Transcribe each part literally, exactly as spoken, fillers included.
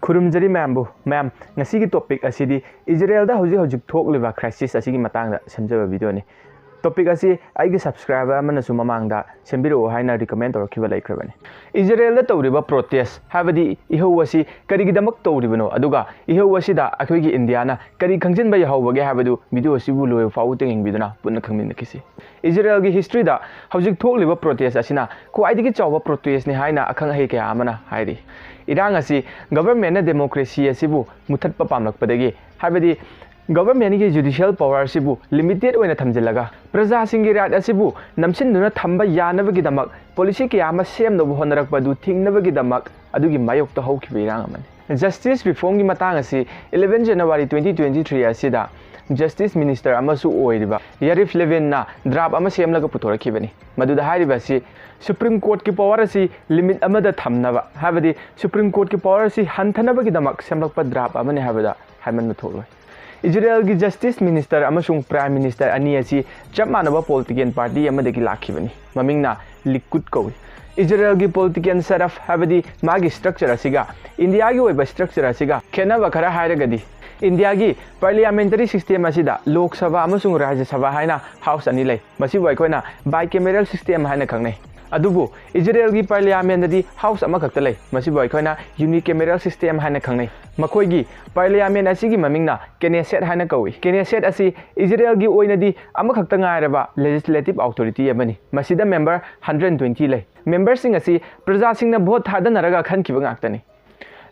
ꯈꯨꯔꯨꯝꯖꯔꯤ ꯃꯌꯥꯝꯕꯨ꯫ ꯃꯌꯥꯝ, ꯉꯁꯤꯒꯤ topic ꯑꯁꯤꯗꯤ ꯏꯖꯔꯦꯜꯗ ꯍꯧꯖꯤꯛ ꯍꯧꯖꯤꯛ ꯊꯣꯛꯂꯤꯕ crisis ꯑꯁꯤꯒꯤ ꯃꯇꯥꯡꯗ ꯁꯦꯝꯖꯕ videoꯅꯤ꯫ Topic ꯑꯁꯤ ꯑꯩꯒꯤ subscriber ꯑꯃꯅꯁꯨ ꯃꯃꯥꯡꯗ ꯁꯦꯝꯕꯤꯔꯛꯎ ꯍꯥꯏꯅ recommend ꯇꯧꯔꯛꯈꯤꯕ ꯂꯩꯈ꯭ꯔꯕꯅꯤ꯫ ꯏꯖꯔꯦꯜꯗ ꯇꯧꯔꯤꯕ protest ꯍꯥꯏꯕꯗꯤ ꯏꯍꯧ ꯑꯁꯤ ꯀꯔꯤꯒꯤꯗꯃꯛ ꯇꯧꯔꯤꯕꯅꯣ, ꯑꯗꯨꯒ ꯏꯍꯧ ꯑꯁꯤꯗ ꯑꯩꯈꯣꯏꯒꯤ ꯏꯟꯗꯤꯌꯥꯅ ꯀꯔꯤ ꯈꯪꯖꯤꯟꯕ ꯌꯥꯍꯧꯕꯒꯦ ꯍꯥꯏꯕꯗꯨ video ꯑꯁꯤꯕꯨ ꯂꯣꯏꯕ ꯐꯥꯎꯕ ꯌꯦꯡꯕꯤꯗꯨꯅ ꯄꯨꯟꯅ ꯈꯪꯃꯤꯟꯅꯈꯤꯁꯤ꯫ ꯏꯖꯔꯦꯜꯒꯤ historyꯗ ꯍꯧꯖꯤꯛ ꯊꯣꯛꯂꯤꯕ protest ꯑꯁꯤꯅ ꯈ꯭ꯋꯥꯏꯗꯒꯤ ꯆꯥꯎꯕ protestꯅꯤ ꯍꯥꯏꯅ ꯑꯈꯪ ꯑꯍꯩ ꯀꯌꯥ ꯑꯃꯅ ꯍꯥꯏꯔꯤ꯫ ꯏꯔꯥꯡ ꯑꯁꯤ governmentꯅ democracy ꯑꯁꯤꯕꯨ ꯃꯨꯊꯠꯄ ꯄꯥꯝꯂꯛꯄꯗꯒꯤ, ꯍꯥꯏꯕꯗꯤ governmentꯀꯤ judicial power ꯑꯁꯤꯕꯨ limited ꯑꯣꯏꯅ ꯊꯝꯖꯤꯜꯂꯒ ꯄ꯭ꯔꯖꯥꯁꯤꯡꯒꯤ right ꯑꯁꯤꯕꯨ ꯅꯝꯁꯤꯟꯗꯨꯅ ꯊꯝꯕ ꯌꯥꯅꯕꯒꯤꯗꯃꯛ policy ꯀꯌꯥ ꯑꯃ ꯁꯦꯝꯅꯕ ꯍꯣꯠꯅꯔꯛꯄ ꯑꯗꯨ ꯊꯤꯡꯅꯕꯒꯤꯗꯃꯛ ꯑꯗꯨꯒꯤ ꯃꯥꯌꯣꯛꯇ ꯍꯧꯈꯤꯕ ꯏꯔꯥꯡ ꯑꯃꯅꯤ꯫ Justice reformꯒꯤ ꯃꯇꯥꯡ ꯑꯁꯤ eleven January twenty twenty three ꯑꯁꯤꯗ justice minister ꯑꯃꯁꯨ ꯑꯣꯏꯔꯤꯕ ꯌꯥꯔꯤꯐ ꯂꯦꯕꯤꯟꯅ draft ꯑꯃ ꯁꯦꯝꯂꯒ ꯄꯨꯊꯣꯔꯛꯈꯤꯕꯅꯤ꯫ ꯃꯗꯨꯗ ꯍꯥꯏꯔꯤꯕ ꯑꯁꯤ Supreme Courtꯀꯤ power ꯑꯁꯤ limit ꯑꯃꯗ ꯊꯝꯅꯕ, ꯍꯥꯏꯕꯗꯤ Supreme Courtꯀꯤ power ꯑꯁꯤ ꯍꯟꯊꯅꯕꯒꯤꯗꯃꯛ ꯁꯦꯝꯂꯛꯄ draft ꯑꯃꯅꯤ ꯍꯥꯏꯕꯗ ꯍꯥꯏꯃꯟꯕ ꯊꯣꯛꯂꯣꯏ꯫ ꯏꯖꯔꯦꯜꯒꯤ justice minister ꯑꯃꯁꯨꯡ prime minister ꯑꯅꯤ ꯑꯁꯤ ꯆꯞ ꯃꯥꯟꯅꯕ political party ꯑꯃꯗꯒꯤ ꯂꯥꯛꯈꯤꯕꯅꯤ꯫ ꯃꯃꯤꯡꯅ ꯂꯤꯀꯨꯗ ꯀꯧꯏ꯫ ꯏꯖꯔꯦꯜꯒꯤ political setup, ꯍꯥꯏꯕꯗꯤ ꯃꯥꯒꯤ structure ꯑꯁꯤꯒ ꯏꯟꯗꯤꯌꯥꯒꯤ ꯑꯣꯏꯕ structure ꯑꯁꯤꯒ ꯈꯦꯠꯅꯕ ꯈꯔ ꯍꯥꯏꯔꯒꯗꯤ, ꯏꯟꯗꯤꯌꯥꯒꯤ parliamentary system ꯑꯁꯤꯗ ꯂꯣꯛ ꯁꯚꯥ ꯑꯃꯁꯨꯡ ꯔꯥꯖ꯭ꯌ ꯁꯚꯥ ꯍꯥꯏꯅ house ꯑꯅꯤ ꯂꯩ꯫ ꯃꯁꯤꯕꯨ ꯑꯩꯈꯣꯏꯅ bicameral system ꯍꯥꯏꯅ ꯈꯪꯅꯩ꯫ ꯑꯗꯨꯕꯨ ꯏꯖꯔꯦꯜꯒꯤ parliamentꯗꯤ house ꯑꯃꯈꯛꯇ ꯂꯩ꯫ ꯃꯁꯤꯕꯨ ꯑꯩꯈꯣꯏꯅ unicameral system ꯍꯥꯏꯅ ꯈꯪꯅꯩ꯫ ꯃꯈꯣꯏꯒꯤ parliament ꯑꯁꯤꯒꯤ ꯃꯃꯤꯡꯅ Knesset ꯍꯥꯏꯅ ꯀꯧꯏ꯫ Knesset ꯑꯁꯤ ꯏꯖꯔꯦꯜꯒꯤ ꯑꯣꯏꯅꯗꯤ ꯑꯃꯈꯛꯇ ꯉꯥꯏꯔꯕ legislative authority ꯑꯃꯅꯤ꯫ ꯃꯁꯤꯗ member hundred twenty ꯂꯩ꯫ Memberꯁꯤꯡ ꯑꯁꯤ ꯄ꯭ꯔꯖꯥꯁꯤꯡꯅ vote ꯊꯥꯗꯅꯔꯒ ꯈꯟꯈꯤꯕ ꯉꯥꯛꯇꯅꯤ꯫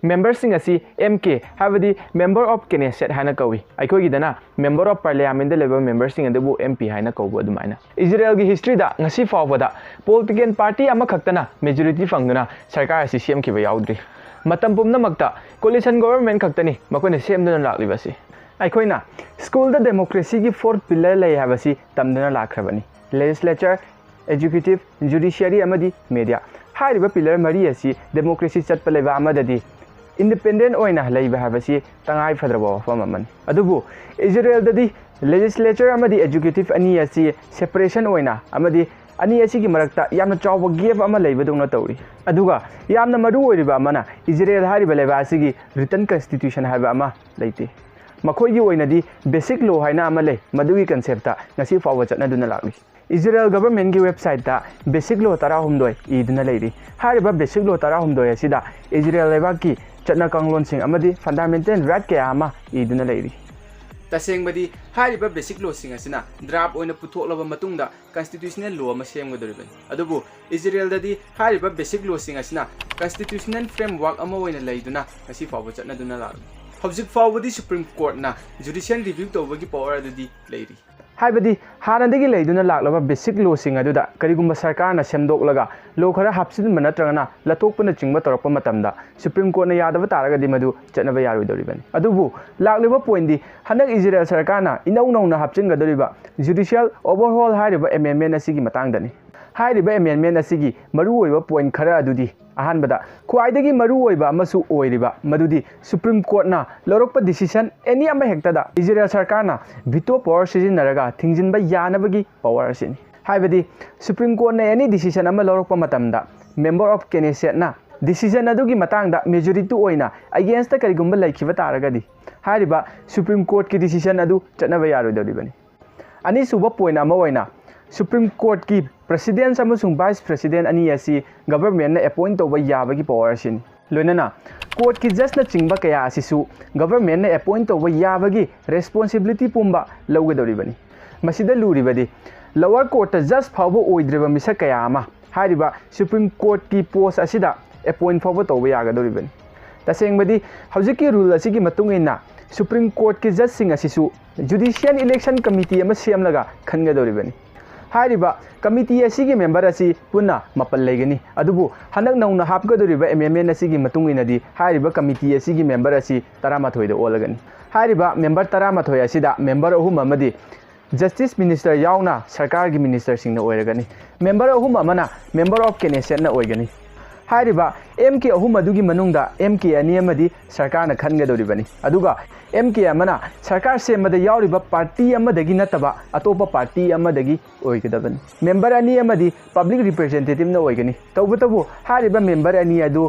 Memberꯁꯤꯡ ꯑꯁꯤ M K, ꯍꯥꯏꯕꯗꯤ Member of Knesset ꯍꯥꯏꯅ ꯀꯧꯏ꯫ ꯑꯩꯈꯣꯏꯒꯤꯗꯅ Member of Parliamentꯗ ꯂꯩꯕ memberꯁꯤꯡ ꯑꯗꯨꯕꯨ M P ꯍꯥꯏꯅ ꯀꯧꯕ ꯑꯗꯨꯃꯥꯏꯅ꯫ ꯏꯖꯔꯦꯜꯒꯤ historyꯗ ꯉꯁꯤ ꯐꯥꯎꯕꯗ political party ꯑꯃꯈꯛꯇꯅ majority ꯐꯪꯗꯨꯅ ꯁꯔꯀꯥꯔ ꯑꯁꯤ ꯁꯦꯝꯈꯤꯕ ꯌꯥꯎꯗ꯭ꯔꯤ꯫ ꯃꯇꯝ ꯄꯨꯝꯅꯃꯛꯇ coalition government ꯈꯛꯇꯅꯤ ꯃꯈꯣꯏꯅ ꯁꯦꯝꯗꯨꯅ ꯂꯥꯛꯂꯤꯕꯁꯤ꯫ ꯑꯩꯈꯣꯏꯅ schoolꯗ democracyꯒꯤ four pillar ꯂꯩ ꯍꯥꯏꯕꯁꯤ ꯇꯝꯗꯨꯅ ꯂꯥꯛꯈ꯭ꯔꯕꯅꯤ: legislature, executive, judiciary ꯑꯃꯗꯤ media꯫ ꯍꯥꯏꯔꯤꯕ pillar ꯃꯔꯤ ꯑꯁꯤ democracy ꯆꯠꯄ ꯂꯩꯕꯥꯛ ꯑꯃꯗꯗꯤ independent ꯑꯣꯏꯅ ꯂꯩꯕ ꯍꯥꯏꯕꯁꯤ ꯇꯉꯥꯏ ꯐꯗ꯭ꯔꯕ ꯋꯥꯐꯝ ꯑꯃꯅꯤ꯫ ꯑꯗꯨꯕꯨ ꯏꯖꯔꯦꯜꯗꯗꯤ legislature ꯑꯃꯗꯤ executive ꯑꯅꯤ ꯑꯁꯤ separation ꯑꯣꯏꯅ ꯑꯃꯗꯤ ꯑꯅꯤ ꯑꯁꯤꯒꯤ ꯃꯔꯛꯇ ꯌꯥꯝꯅ ꯆꯥꯎꯕ gap ꯑꯃ ꯂꯩꯕꯗꯧꯅ ꯇꯧꯔꯤ꯫ ꯑꯗꯨꯒ ꯌꯥꯝꯅ ꯃꯔꯨ ꯑꯣꯏꯔꯤꯕ ꯑꯃꯅ, ꯏꯖꯔꯦꯜ ꯍꯥꯏꯔꯤꯕ ꯂꯩꯕꯥꯛ ꯑꯁꯤꯒꯤ written constitution ꯍꯥꯏꯕ ꯑꯃ ꯂꯩꯇꯦ꯫ ꯃꯈꯣꯏꯒꯤ ꯑꯣꯏꯅꯗꯤ basic law ꯍꯥꯏꯅ ꯑꯃ ꯂꯩ, ꯃꯗꯨꯒꯤ concept ꯉꯁꯤ ꯐꯥꯎꯕ ꯆꯠꯅꯗꯨꯅ ꯂꯥꯛꯂꯤ꯫ ꯏꯖꯔꯦꯜ government ꯀꯤ website ꯇ basic law ꯇꯔꯥꯍꯨꯝꯗꯣꯏ ꯏꯗꯨꯅ ꯂꯩꯔꯤ꯫ ꯍꯥꯏꯔꯤꯕ basic law ꯇꯔꯥꯍꯨꯝꯗꯣꯏ ꯑꯁꯤꯗ ꯏꯖꯔꯦꯜ ꯂꯩꯕꯥꯛꯀꯤ ꯆꯠꯅ ꯀꯥꯡꯂꯣꯟꯁꯤꯡ ꯑꯃꯗꯤ fundamental right ꯀꯌꯥ ꯑꯃ ꯏꯗꯨꯅ ꯂꯩꯔꯤ꯫ ꯇꯁꯦꯡꯕꯗꯤ, ꯍꯥꯏꯔꯤꯕ basic law ꯁꯤꯡ ꯑꯁꯤꯅ draft ꯑꯣꯏꯅ ꯄꯨꯊꯣꯛꯂꯕ ꯃꯇꯨꯡꯗ constitutional law ꯑꯃ ꯁꯦꯝꯒꯗꯧꯔꯤꯕꯅꯤ꯫ ꯑꯗꯨꯕꯨ ꯏꯖꯔꯦꯜꯗꯗꯤ ꯍꯥꯏꯔꯤꯕ basic law ꯁꯤꯡ ꯑꯁꯤꯅ constitutional framework ꯑꯃ ꯑꯣꯏꯅ ꯂꯩꯗꯨꯅ ꯉꯁꯤ ꯐꯥꯎꯕ ꯆꯠꯅꯗꯨꯅ ꯂꯥꯛꯂꯤ꯫ ꯍꯧꯖꯤꯛ ꯐꯥꯎꯕꯗꯤ Supreme Court ꯅ judicial review ꯇꯧꯕꯒꯤ power ꯑꯗꯨꯗꯤ ꯂꯩꯔꯤ꯫ ꯍꯥꯏꯕꯗꯤ, ꯍꯥꯟꯅꯗꯒꯤ ꯂꯩꯗꯨꯅ ꯂꯥꯛꯂꯕ basic law ꯁꯤꯡ ꯑꯗꯨꯗ ꯀꯔꯤꯒꯨꯝꯕ ꯁꯔꯀꯥꯔꯅ ꯁꯦꯝꯗꯣꯛꯂꯒ law ꯈꯔ ꯍꯥꯞꯆꯤꯟꯕ ꯅꯠꯇ꯭ꯔꯒꯅ ꯂꯧꯊꯣꯛꯄꯅꯆꯤꯡꯕ ꯇꯧꯔꯛꯄ ꯃꯇꯝꯗ Supreme Court ꯅ ꯌꯥꯗꯕ ꯇꯥꯔꯒꯗꯤ ꯃꯗꯨ ꯆꯠꯅꯕ ꯌꯥꯔꯣꯏꯗꯧꯔꯤꯕꯅꯤ꯫ ꯑꯗꯨꯕꯨ ꯂꯥꯛꯂꯤꯕ point ꯗꯤ ꯍꯟꯗꯛ ꯏꯖꯔꯦꯜ ꯁꯔꯀꯥꯔꯅ ꯏꯅꯧ ꯅꯧꯅ ꯍꯥꯞꯆꯤꯟꯒꯗꯧꯔꯤꯕ judicial overhaul ꯍꯥꯏꯔꯤꯕ amendment ꯑꯁꯤꯒꯤ ꯃꯇꯥꯡꯗꯅꯤ꯫ ꯍꯥꯏꯔꯤꯕ amendment ꯑꯁꯤꯒꯤ ꯃꯔꯨꯑꯣꯏꯕ point ꯈꯔ ꯑꯗꯨꯗꯤ, ꯑꯍꯥꯟꯕꯗ, ꯈ꯭ꯋꯥꯏꯗꯒꯤ ꯃꯔꯨꯑꯣꯏꯕ ꯑꯃꯁꯨ ꯑꯣꯏꯔꯤꯕ ꯃꯗꯨꯗꯤ Supreme Court ꯅ ꯂꯧꯔꯛꯄ decision any ꯑꯃꯍꯦꯛꯇꯗ ꯏꯖꯔꯦꯜ ꯁꯔꯀꯥꯔꯅ veto power ꯁꯤꯖꯤꯟꯅꯔꯒ ꯊꯤꯡꯖꯤꯟꯕ ꯌꯥꯅꯕꯒꯤ power ꯑꯁꯤꯅꯤ꯫ ꯍꯥꯏꯕꯗꯤ, Supreme Court ꯅ any decision ꯑꯃ ꯂꯧꯔꯛꯄ ꯃꯇꯝꯗ member of Knesset ꯅ decision ꯑꯗꯨꯒꯤ ꯃꯇꯥꯡꯗ majority ꯑꯣꯏꯅ against ꯇ ꯀꯔꯤꯒꯨꯝꯕ ꯂꯩꯈꯤꯕ ꯇꯥꯔꯒꯗꯤ, ꯍꯥꯏꯔꯤꯕ Supreme Court ꯀꯤ decision ꯑꯗꯨ ꯆꯠꯅꯕ ꯌꯥꯔꯣꯏꯗꯧꯔꯤꯕꯅꯤ꯫ ꯑꯅꯤꯁꯨꯕ point ꯑꯃ ꯑꯣꯏꯅ, Supreme Court ꯀꯤ President ꯑꯃꯁꯨꯡ Vice President ꯑꯅꯤ ꯑꯁꯤ government ꯅ appoint ꯇꯧꯕ ꯌꯥꯕꯒꯤ power ꯑꯁꯤꯅꯤ꯫ ꯂꯣꯏꯅꯅ court ꯀꯤ judge ꯅꯆꯤꯡꯕ ꯀꯌꯥ ꯑꯁꯤꯁꯨ government ꯅ appoint ꯇꯧꯕ ꯌꯥꯕꯒꯤ responsibility ꯄꯨꯝꯕ ꯂꯧꯒꯗꯧꯔꯤꯕꯅꯤ꯫ ꯃꯁꯤꯗ ꯂꯨꯔꯤꯕꯗꯤ, lower court ꯇ judge ꯐꯥꯎꯕ ꯑꯣꯏꯗ꯭ꯔꯤꯕ ꯃꯤꯁꯛ ꯀꯌꯥ ꯑꯃ ꯍꯥꯏꯔꯤꯕ Supreme Court ꯀꯤ post ꯑꯁꯤꯗ appoint ꯐꯥꯎꯕ ꯇꯧꯕ ꯌꯥꯒꯗꯧꯔꯤꯕꯅꯤ꯫ ꯇꯁꯦꯡꯕꯗꯤ, ꯍꯧꯖꯤꯛꯀꯤ rule ꯑꯁꯤꯒꯤ ꯃꯇꯨꯡ ꯏꯟꯅ Supreme Court ꯀꯤ judge ꯁꯤꯡ ꯑꯁꯤꯁꯨ Judicial Election Committee ꯑꯃ ꯁꯦꯝꯂꯒ ꯈꯟꯒꯗꯧꯔꯤꯕꯅꯤ꯫ ꯍꯥꯏꯔꯤꯕ committee ꯑꯁꯤꯒꯤ member ꯑꯁꯤ ꯄꯨꯟꯅ ꯃꯥꯄꯜ ꯂꯩꯒꯅꯤ꯫ ꯑꯗꯨꯕꯨ ꯍꯟꯗꯛ ꯅꯧꯅ ꯍꯥꯞꯀꯗꯧꯔꯤꯕ amendment ꯑꯁꯤꯒꯤ ꯃꯇꯨꯡ ꯏꯟꯅꯗꯤ ꯍꯥꯏꯔꯤꯕ committee ꯑꯁꯤꯒꯤ member ꯑꯁꯤ ꯇꯔꯥꯃꯥꯊꯣꯏꯗ ꯑꯣꯜꯂꯒꯅꯤ꯫ ꯍꯥꯏꯔꯤꯕ member ꯇꯔꯥꯃꯥꯊꯣꯏ ꯑꯁꯤꯗ member ꯑꯍꯨꯝ ꯑꯃꯗꯤ Justice Minister ꯌꯥꯎꯅ ꯁꯔꯀꯥꯔꯒꯤ minister ꯁꯤꯡꯅ ꯑꯣꯏꯔꯒꯅꯤ꯫ Member ꯑꯍꯨꯝ ꯑꯃꯅ member of Knesset ꯅ ꯑꯣꯏꯒꯅꯤ꯫ ꯍꯥꯏꯔꯤꯕ ꯑꯦꯝ ꯀꯦ ꯑꯍꯨꯝ ꯑꯗꯨꯒꯤ ꯃꯅꯨꯡꯗ ꯑꯦꯝ ꯀꯦ ꯑꯅꯤ ꯑꯃꯗꯤ ꯁꯔꯀꯥꯔꯅ ꯈꯟꯒꯗꯧꯔꯤꯕꯅꯤ꯫ ꯑꯗꯨꯒ ꯑꯦꯝ ꯀꯦ ꯑꯃꯅ ꯁꯔꯀꯥꯔ ꯁꯦꯝꯕꯗ ꯌꯥꯎꯔꯤꯕ ꯄꯥꯔꯇꯤ ꯑꯃꯗꯒꯤ ꯅꯠꯇꯕ ꯑꯇꯣꯞꯄ ꯄꯥꯔꯇꯤ ꯑꯃꯗꯒꯤ ꯑꯣꯏꯒꯗꯕꯅꯤ꯫ ꯃꯦꯝꯕꯔ ꯑꯅꯤ ꯑꯃꯗꯤ ꯄꯕ꯭ꯂꯤꯛ ꯔꯤꯄ꯭ꯔꯖꯦꯟꯇꯦꯇꯤꯞꯅ ꯑꯣꯏꯒꯅꯤ꯫ ꯇꯧꯕꯇꯕꯨ ꯍꯥꯏꯔꯤꯕ ꯃꯦꯝꯕꯔ ꯑꯅꯤ ꯑꯗꯨ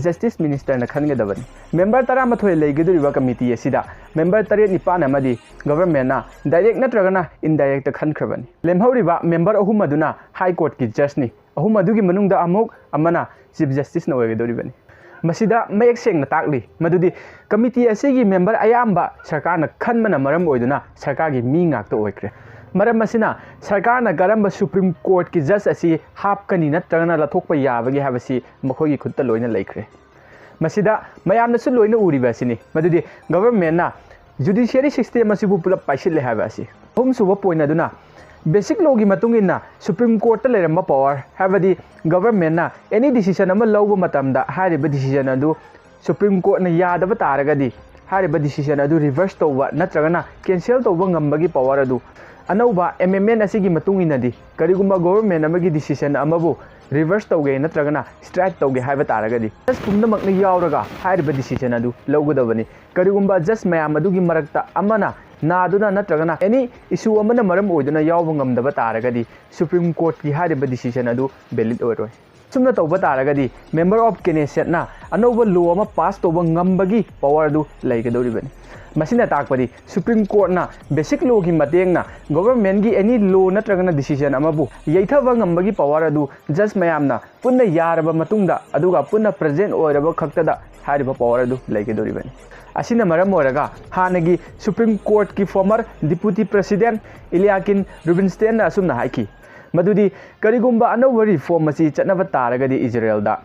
ꯖꯁꯇꯤꯁ ꯃꯤꯅꯤꯁꯇꯔꯅ ꯈꯟꯒꯗꯕꯅꯤ꯫ ꯃꯦꯝꯕꯔ ꯇꯔꯥꯃꯥꯊꯣꯏ ꯂꯩꯒꯗꯧꯔꯤꯕ ꯀꯃꯤꯇꯤ ꯑꯁꯤꯗ ꯃꯦꯝꯕꯔ ꯇꯔꯦꯠ ꯅꯤꯄꯥꯟ ꯑꯃꯗꯤ ꯒꯚꯔꯟꯃꯦꯟꯠꯅ ꯗꯥꯏꯔꯦꯛ ꯅꯠꯇ꯭ꯔꯒꯅ ꯏꯟꯗꯥꯏꯔꯦꯛꯇ ꯈꯟꯈ꯭ꯔꯕꯅꯤ꯫ ꯂꯦꯝꯍꯧꯔꯤꯕ ꯃꯦꯝꯕꯔ ꯑꯍꯨꯝ ꯑꯗꯨꯅ ꯍꯥꯏ ꯀꯣꯔꯠꯀꯤ ꯖꯁꯅꯤ꯫ ꯑꯍꯨꯝ ꯑꯗꯨꯒꯤ ꯃꯅꯨꯡꯗ ꯑꯃꯨꯛ ꯑꯃꯅ ꯆꯤꯐ ꯖꯁꯇꯤꯁꯅ ꯑꯣꯏꯒꯗꯧꯔꯤꯕꯅꯤ꯫ ꯃꯁꯤꯗ ꯃꯌꯦꯛ ꯁꯦꯡꯅ ꯇꯥꯛꯂꯤ ꯃꯗꯨꯗꯤ ꯀꯃꯤꯇꯤ ꯑꯁꯤꯒꯤ ꯃꯦꯝꯕꯔ ꯑꯌꯥꯝꯕ ꯁꯔꯀꯥꯔꯅ ꯈꯟꯕꯅ ꯃꯔꯝ ꯑꯣꯏꯗꯨꯅ ꯁꯔꯀꯥꯔꯒꯤ ꯃꯤ ꯉꯥꯛꯇ ꯑꯣꯏꯈ꯭ꯔꯦ꯫ ꯃꯔꯝ ꯑꯁꯤꯅ ꯁꯔꯀꯥꯔꯅ ꯀꯔꯝꯕ ꯁꯨꯄ꯭ꯔꯤꯝ ꯀꯣꯔꯠꯀꯤ ꯖꯁ ꯑꯁꯤ ꯍꯥꯞꯀꯅꯤ ꯅꯠꯇ꯭ꯔꯒꯅ ꯂꯧꯊꯣꯛꯄ ꯌꯥꯕꯒꯦ ꯍꯥꯏꯕꯁꯤ ꯃꯈꯣꯏꯒꯤ ꯈꯨꯠꯇ ꯂꯣꯏꯅ ꯂꯩꯈ꯭ꯔꯦ꯫ ꯃꯁꯤꯗ ꯃꯌꯥꯝꯅꯁꯨ ꯂꯣꯏꯅ ꯎꯔꯤꯕ ꯑꯁꯤꯅꯤ ꯃꯗꯨꯗꯤ ꯒꯚꯔꯟꯃꯦꯟꯠꯅ ꯖꯨꯗꯤꯁꯤꯌꯔꯤ ꯁꯤꯁꯇꯦꯝ ꯑꯁꯤꯕꯨ ꯄꯨꯂꯞ ꯄꯥꯏꯁꯤꯜꯂꯦ ꯍꯥꯏꯕ ꯑꯁꯤ꯫ ꯑꯍꯨꯝꯁꯨꯕ ꯄꯣꯏꯟꯠ ꯑꯗꯨꯅ ꯕꯦꯁꯤꯛ ꯂꯣꯒꯤ ꯃꯇꯨꯡ ꯏꯟꯅ ꯁꯨꯄ꯭ꯔꯤꯝ ꯀꯣꯔꯠꯇ ꯂꯩꯔꯝꯕ ꯄꯋꯥꯔ, ꯍꯥꯏꯕꯗꯤ ꯒꯚꯔꯟꯃꯦꯟꯠꯅ ꯑꯦꯅꯤ ꯗꯤꯁꯤꯖꯟ ꯑꯃ ꯂꯧꯕ ꯃꯇꯝꯗ ꯍꯥꯏꯔꯤꯕ ꯗꯤꯁꯤꯖꯟ ꯑꯗꯨ ꯁꯨꯄ꯭ꯔꯤꯝ ꯀꯣꯔꯠꯅ ꯌꯥꯗꯕ ꯇꯥꯔꯒꯗꯤ ꯍꯥꯏꯔꯤꯕ ꯗꯤꯁꯤꯖꯟ ꯑꯗꯨ ꯔꯤꯚꯔꯁ ꯇꯧꯕ ꯅꯠꯇ꯭ꯔꯒꯅ ꯀꯦꯟꯁꯦꯜ ꯇꯧꯕ ꯉꯝꯕꯒꯤ ꯄꯋꯥꯔ ꯑꯗꯨ ꯑꯅꯧꯕ ꯑꯦꯃꯦꯟꯃꯦꯟꯠ ꯑꯁꯤꯒꯤ ꯃꯇꯨꯡ ꯏꯟꯅꯗꯤ ꯀꯔꯤꯒꯨꯝꯕ ꯒꯣꯚꯔꯟꯃꯦꯟꯠ ꯑꯃꯒꯤ ꯗꯤꯁꯤꯖꯟ ꯑꯃꯕꯨ ꯔꯤꯚꯔꯁ ꯇꯧꯒꯦ ꯅꯠꯇ꯭ꯔꯒꯅ ꯁ꯭ꯇ꯭ꯔꯥꯏꯛ ꯇꯧꯒꯦ ꯍꯥꯏꯕ ꯇꯥꯔꯒꯗꯤ ꯖꯁ ꯄꯨꯝꯅꯃꯛꯅ ꯌꯥꯎꯔꯒ ꯍꯥꯏꯔꯤꯕ ꯗꯤꯁꯤꯖꯟ ꯑꯗꯨ ꯂꯧꯒꯗꯕꯅꯤ꯫ ꯀꯔꯤꯒꯨꯝꯕ ꯖꯁ ꯃꯌꯥꯝ ꯑꯗꯨꯒꯤ ꯃꯔꯛꯇ ꯑꯃꯅ ꯅꯥꯗꯨꯅ ꯅꯠꯇ꯭ꯔꯒꯅ ꯑꯦꯅꯤ ꯏꯁꯨ ꯑꯃꯅ ꯃꯔꯝ ꯑꯣꯏꯗꯨꯅ ꯌꯥꯎꯕ ꯉꯝꯗꯕ ꯇꯥꯔꯒꯗꯤ ꯁꯨꯄ꯭ꯔꯤꯝ ꯀꯣꯔꯠꯀꯤ ꯍꯥꯏꯔꯤꯕ ꯗꯤꯁꯤꯖꯟ ꯑꯗꯨ ꯚꯦꯂꯤꯗ ꯑꯣꯏꯔꯣꯏ꯫ ꯑꯁꯨꯝꯅ ꯇꯧꯕ ꯇꯥꯔꯒꯗꯤ ꯃꯦꯝꯕꯔ ꯑꯣꯐ ꯀꯦꯅꯦꯁꯦꯠꯅ ꯑꯅꯧꯕ ꯂꯣ ꯑꯃ ꯄꯥꯁ ꯇꯧꯕ ꯉꯝꯕꯒꯤ ꯄꯋꯥꯔ ꯑꯗꯨ ꯂꯩꯒꯗꯧꯔꯤꯕꯅꯤ꯫ ꯃꯁꯤꯅ ꯇꯥꯛꯄꯗꯤ ꯁꯨꯄ꯭ꯔꯤꯝ ꯀꯣꯔꯠꯅ ꯕꯦꯁꯤꯛ ꯂꯣꯒꯤ ꯃꯇꯦꯡꯅ ꯒꯣꯚꯔꯟꯃꯦꯟꯠꯀꯤ ꯑꯦꯅꯤ ꯂꯣ ꯅꯠꯇ꯭ꯔꯒꯅ ꯗꯤꯁꯤꯖꯟ ꯑꯃꯕꯨ ꯌꯩꯊꯕ ꯉꯝꯕꯒꯤ ꯄꯋꯥꯔ ꯑꯗꯨ ꯖꯁ ꯃꯌꯥꯝꯅ ꯄꯨꯟꯅ ꯌꯥꯔꯕ ꯃꯇꯨꯡꯗ ꯑꯗꯨꯒ ꯄꯨꯟꯅ ꯄ꯭ꯔꯖꯦꯟꯠ ꯑꯣꯏꯔꯕ ꯈꯛꯇꯗ ꯍꯥꯏꯔꯤꯕ ꯄꯋꯥꯔ ꯑꯗꯨ ꯂꯩꯒꯗꯧꯔꯤꯕꯅꯤ꯫ ꯑꯁꯤꯅ ꯃꯔꯝ ꯑꯣꯏꯔꯒ ꯍꯥꯟꯅꯒꯤ ꯁꯨꯄ꯭ꯔꯤꯝ ꯀꯣꯔꯠꯀꯤ ꯐꯣꯔꯃꯔ ꯗꯤꯄꯨꯇꯤ ꯄ꯭ꯔꯦꯁꯤꯗꯦꯟꯠ ꯏꯂꯤꯌꯥꯀꯤꯟ ꯔꯨꯕꯤꯟꯁꯇꯦꯟꯅ ꯑꯁꯨꯝꯅ ꯍꯥꯏꯈꯤ ꯃꯗꯨꯗꯤ ꯀꯔꯤꯒꯨꯝꯕ ꯑꯅꯧꯕ ꯔꯤꯐꯣꯔꯝ ꯑꯁꯤ ꯆꯠꯅꯕ ꯇꯥꯔꯒꯗꯤ ꯏꯖꯔꯦꯜꯗ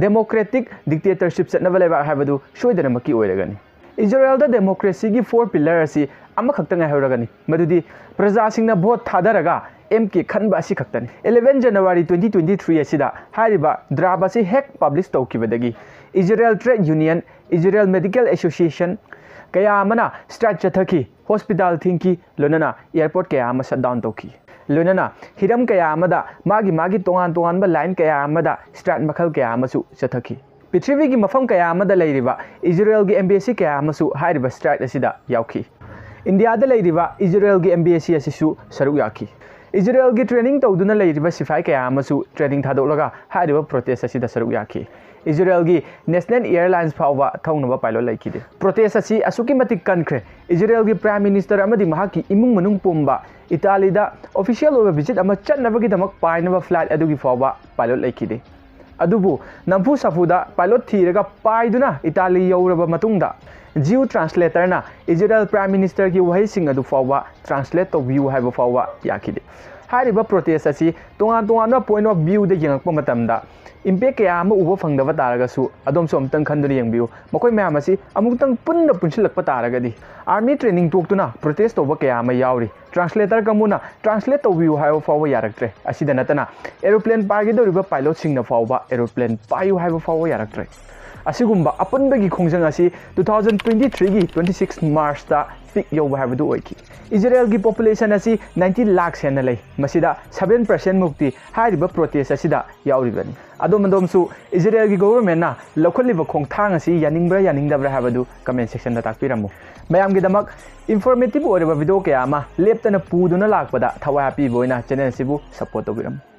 ꯗꯦꯃꯣꯀ꯭ꯔꯦꯇꯤꯛ ꯗꯤꯛꯇꯦꯇꯔꯁꯤꯞ ꯆꯠꯅꯕ ꯂꯩꯕꯥꯛ ꯍꯥꯏꯕꯗꯨ ꯁꯣꯏꯗꯅꯃꯛꯀꯤ ꯑꯣꯏꯔꯒꯅꯤ꯫ ꯏꯖꯔꯦꯜꯗ ꯗꯦꯃꯣꯀ꯭ꯔꯦꯁꯤꯒꯤ ꯐꯣꯔ ꯄꯤꯂꯔ ꯑꯁꯤ ꯑꯃꯈꯛꯇ ꯉꯥꯏꯍꯧꯔꯒꯅꯤ, ꯃꯗꯨꯗꯤ ꯄ꯭ꯔꯖꯥꯁꯤꯡꯅ ꯚꯣꯠ ꯊꯥꯗꯔꯒ ꯑꯦꯝ ꯀꯦ ꯈꯟꯕ ꯑꯁꯤꯈꯛꯇꯅꯤ꯫ Eleven January twenty twenty three ꯑꯁꯤꯗ ꯍꯥꯏꯔꯤꯕ ꯗ꯭ꯔꯥꯐ ꯑꯁꯤ ꯍꯦꯛ ꯄꯕ꯭ꯂꯤꯁ ꯇꯧꯈꯤꯕꯗꯒꯤ Israel trade union, Israel medical association ꯀꯌꯥ ꯑꯃꯅ ꯁ꯭ꯇ꯭ꯔꯥꯏꯛ ꯆꯠꯊꯈꯤ, ꯍꯣꯁꯄꯤꯇꯥꯜ ꯊꯤꯡꯈꯤ, ꯂꯣꯏꯅꯅ ꯑꯦꯌꯔꯄꯣꯔꯠ ꯀꯌꯥ ꯑꯃ ꯁꯠ ꯗꯥꯎꯟ ꯇꯧꯈꯤ꯫ ꯂꯣꯏꯅꯅ ꯍꯤꯔꯝ ꯀꯌꯥ ꯑꯃꯗ ꯃꯥꯒꯤ ꯃꯥꯒꯤ ꯇꯣꯉꯥꯟ ꯇꯣꯉꯥꯟꯕ line ꯀꯌꯥ ꯑꯃꯗ strike ꯃꯈꯜ ꯀꯌꯥ ꯑꯃꯁꯨ ꯆꯠꯊꯈꯤ꯫ ꯄ꯭ꯔꯤꯊꯤꯕꯤꯒꯤ ꯃꯐꯝ ꯀꯌꯥ ꯑꯃꯗ ꯂꯩꯔꯤꯕ ꯏꯖꯔꯦꯜꯒꯤ embassy ꯀꯌꯥ ꯑꯃꯁꯨ ꯍꯥꯏꯔꯤꯕ strike ꯑꯁꯤꯗ ꯌꯥꯎꯈꯤ꯫ ꯏꯟꯗꯤꯌꯥꯗ ꯂꯩꯔꯤꯕ ꯏꯖꯔꯦꯜꯒꯤ embassy ꯑꯁꯤꯁꯨ ꯁꯔꯨꯛ ꯌꯥꯈꯤ꯫ ꯏꯖꯔꯦꯜꯒꯤ training ꯇꯧꯗꯨꯅ ꯂꯩꯔꯤꯕ ꯁꯤꯐꯥꯏ ꯀꯌꯥ ꯑꯃꯁꯨ training ꯊꯥꯗꯣꯛꯂꯒ ꯍꯥꯏꯔꯤꯕ protest ꯑꯁꯤꯗ ꯁꯔꯨꯛ ꯌꯥꯈꯤ꯫ ꯏꯖꯔꯦꯜꯒꯤ National Airlines ꯐꯥꯎꯕ ꯊꯧꯅꯕ pilot ꯂꯩꯈꯤꯗꯦ꯫ Protest ꯑꯁꯤ ꯑꯁꯨꯛꯀꯤ ꯃꯇꯤꯛ ꯀꯟꯈ꯭ꯔꯦ, ꯏꯖꯔꯦꯜꯒꯤ Prime Minister ꯑꯃꯗꯤ ꯃꯍꯥꯛꯀꯤ ꯏꯃꯨꯡ ꯃꯅꯨꯡ ꯄꯨꯝꯕ ꯏꯇꯥꯂꯤꯗ official ꯑꯣꯏꯕ visit ꯑꯃ ꯆꯠꯅꯕꯒꯤꯗꯃꯛ ꯄꯥꯏꯅꯕ flight ꯑꯗꯨꯒꯤ ꯐꯥꯎꯕ pilot ꯂꯩꯈꯤꯗꯦ꯫ ꯑꯗꯨꯕꯨ ꯅꯝꯐꯨ ꯁꯥꯐꯨꯗ pilot ꯊꯤꯔꯒ ꯄꯥꯏꯗꯨꯅ ꯏꯇꯥꯂꯤ ꯌꯧꯔꯕ ꯃꯇꯨꯡꯗ, Jew translatorꯅ ꯏꯖꯔꯦꯜ Prime Ministerꯒꯤ ꯋꯥꯍꯩꯁꯤꯡ ꯑꯗꯨ ꯐꯥꯎꯕ translate ꯇꯧꯕꯤꯌꯨ ꯍꯥꯏꯕ ꯐꯥꯎꯕ ꯌꯥꯈꯤꯗꯦ꯫ ꯍꯥꯏꯔꯤꯕ protest ꯑꯁꯤ ꯇꯣꯉꯥꯟ ꯇꯣꯉꯥꯟꯕ point of viewꯗ ꯌꯦꯡꯉꯛꯄ ꯃꯇꯝꯗ, impact ꯀꯌꯥ ꯑꯃ ꯎꯕ ꯐꯪꯗꯕ ꯇꯥꯔꯒꯁꯨ, ꯑꯗꯣꯝꯁꯨ ꯑꯃꯨꯛꯇꯪ ꯈꯟꯗꯨꯅ ꯌꯦꯡꯕꯤꯌꯨ꯫ ꯃꯈꯣꯏ ꯃꯌꯥꯝ ꯑꯁꯤ ꯑꯃꯨꯛꯇꯪ ꯄꯨꯟꯅ ꯄꯨꯟꯁꯤꯜꯂꯛꯄ ꯇꯥꯔꯒꯗꯤ, army training ꯇꯣꯛꯇꯨꯅ protest ꯇꯧꯕ ꯀꯌꯥ ꯑꯃ ꯌꯥꯎꯔꯤ꯫ Translator ꯀꯥꯡꯕꯨꯅ translate ꯇꯧꯕꯤꯌꯨ ꯍꯥꯏꯕ ꯐꯥꯎꯕ ꯌꯥꯔꯛꯇ꯭ꯔꯦ꯫ ꯑꯁꯤꯗ ꯅꯠꯇꯅ, aeroplane ꯄꯥꯏꯒꯗꯧꯔꯤꯕ pilotꯁꯤꯡꯅ ꯐꯥꯎꯕ aeroplane ꯄꯥꯏꯌꯨ ꯍꯥꯏꯕ ꯐꯥꯎꯕ ꯌꯥꯔꯛꯇ꯭ꯔꯦ꯫ ꯑꯁꯤꯒꯨꯝꯕ ꯑꯄꯨꯟꯕꯒꯤ ꯈꯣꯡꯖꯪ ꯑꯁꯤ two thousand twenty-threeꯒꯤ twenty-six Marchꯇ peak ꯌꯧꯕ ꯍꯥꯏꯕꯗꯨ ꯑꯣꯏꯈꯤ꯫ ꯏꯖꯔꯦꯜꯒꯤ population ꯑꯁꯤ ninety lakhs ꯍꯦꯟꯅ ꯂꯩ꯫ ꯃꯁꯤꯗ seven percent ꯃꯨꯛꯇꯤ ꯍꯥꯏꯔꯤꯕ protest ꯑꯁꯤꯗ ꯌꯥꯎꯔꯤꯕꯅꯤ꯫ ꯑꯗꯣꯝ ꯑꯗꯣꯝꯁꯨ ꯏꯖꯔꯦꯜꯒꯤ governmentꯅ ꯂꯧꯈꯠꯂꯤꯕ ꯈꯣꯡꯊꯥꯡ ꯑꯁꯤ ꯌꯥꯅꯤꯡꯕ꯭ꯔꯥ ꯌꯥꯅꯤꯡꯗꯕ꯭ꯔꯥ ꯍꯥꯏꯕꯗꯨ comment sectionꯗ ꯇꯥꯛꯄꯤꯔꯝꯃꯨ꯫ ꯃꯌꯥꯝꯒꯤꯗꯃꯛ informative ꯑꯣꯏꯔꯕ video ꯀꯌꯥ ꯑꯃ ꯂꯦꯞꯇꯅ ꯄꯨꯗꯨꯅ ꯂꯥꯛꯄꯗ ꯊꯋꯥꯏ ꯍꯥꯞꯄꯤꯕ ꯑꯣꯏꯅ channel ꯑꯁꯤꯕꯨ support ꯇꯧꯕꯤꯔꯝꯃꯨ꯫